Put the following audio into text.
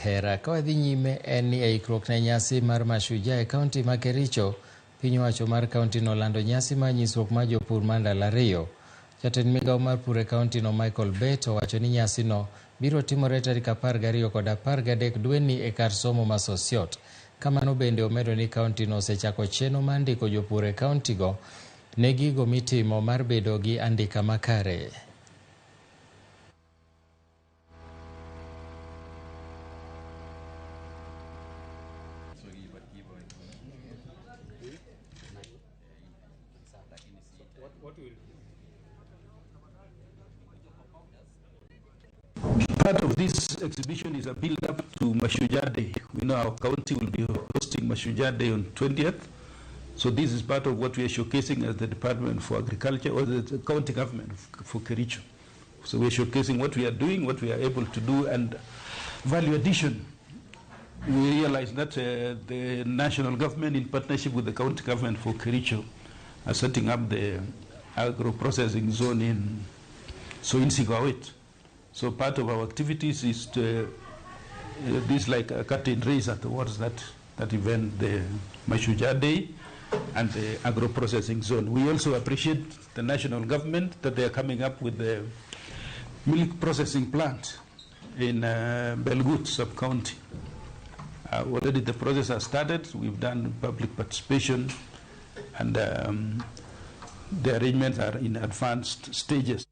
hera. Ka wadhi nyime en ni e ikruok ne nyasi mar Mashujaa e kaunti ma Kericho, piny owacho mar kaunti no olando nyasi mar nyisruok mar jopur mar ndalo ariyo. Jatend migawo mar pur e kaunti no Michael Bett owacho ni nyasi no biro timore tarik 12 kod 13 dweni e kar somo ma Sosiot. Kamano bende omedo ni kaunti no osechako chenro mar ndiko jopur e kaunti go ne gigo mitimo mar bedo gi andika makare. Part of this exhibition is a build-up to Mashujaa Day. We know our county will be hosting Mashujaa Day on 20th. So this is part of what we are showcasing as the Department for Agriculture or the county government for Kericho. So we are showcasing what we are doing, what we are able to do, and value addition. We realize that the national government, in partnership with the county government for Kericho, are setting up the agro-processing zone in Soin-Sigowet. So part of our activities is to this like a curtain raiser towards that event, the Mashujaa Day and the agro-processing zone. We also appreciate the national government that they are coming up with the milk processing plant in Belgut sub-county. Already the process has started. We've done public participation, and the arrangements are in advanced stages.